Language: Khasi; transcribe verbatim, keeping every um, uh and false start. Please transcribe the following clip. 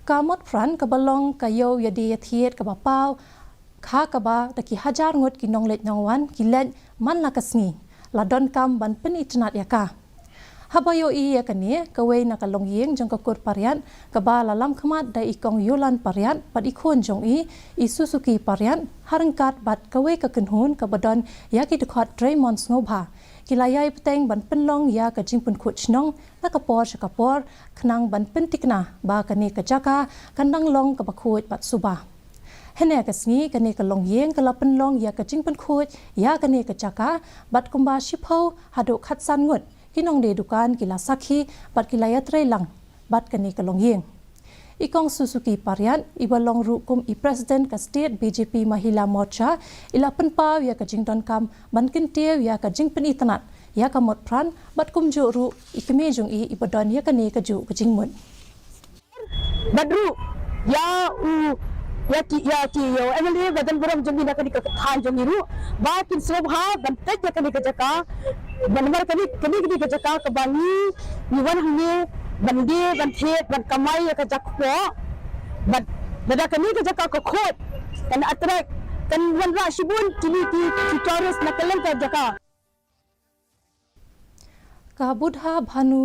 Ka Motphran kaba long ka ïew ïadie ïathied kaba paw, ha kaba da ki hajar ngut ki nongleit nongwan ki leit man la ka sngi, la donkam ban pynitynnad ïa ka. Haba ïohi ïa kane, kawei na ka longïing jong ka kur Pariat, kaba la lam khmat da i Kong Yolan Pariat bad i khun jong i, i Suzuki Pariat, ha ryngkat bad kawei ka kynhun kaba don ïa ki dkhot trei mon sngewbha, ki la ïai bteng ban pynlong ïa ka jingpynkhuid shnong na ka por sha ka por, khnang ban pynthikna ba kane ka jaka kan dang long kaba khuid bad suba. Hynne ka sngi, kane ka longïing ka la pynlong ïa ka jingpynkhuid ïa kane ka jaka, bad kumba shiphew haduh khatsan ngut ki nongdie dukan ki la sakhi bad ki la ïatrei lang bad kane ka longïing. I Kong Suzuki Pariat, iba long ruh kum i President ka State B J P Mahila Morcha, i la pynpaw ïa ka jingdonkam ban kyntiew ïa ka jingpynitynnad ïa ka Motphran, bad kumjuh ruh i kmie jong i iba don ïa kane kajuh ka jingmut. Bad ruh ïa u, ïa ki, ïa ki, ïa u M L A ba don burom jong ngi na kane ka thaiñ jong ngi ruh, ba kin sngewbha ban tei ïa kane ka jaka, ba namar kane, kane, kane ka jaka kaba ngi, ngi wan hangne ban die, ban thied, ban kamai ïa ka jaka kpoh. Bad lada kane ka jaka ka khuid, kan attract, kan wanrah shibun kine ki, ki tourist na kylleng ka jaka. Ka Buddha Bhanu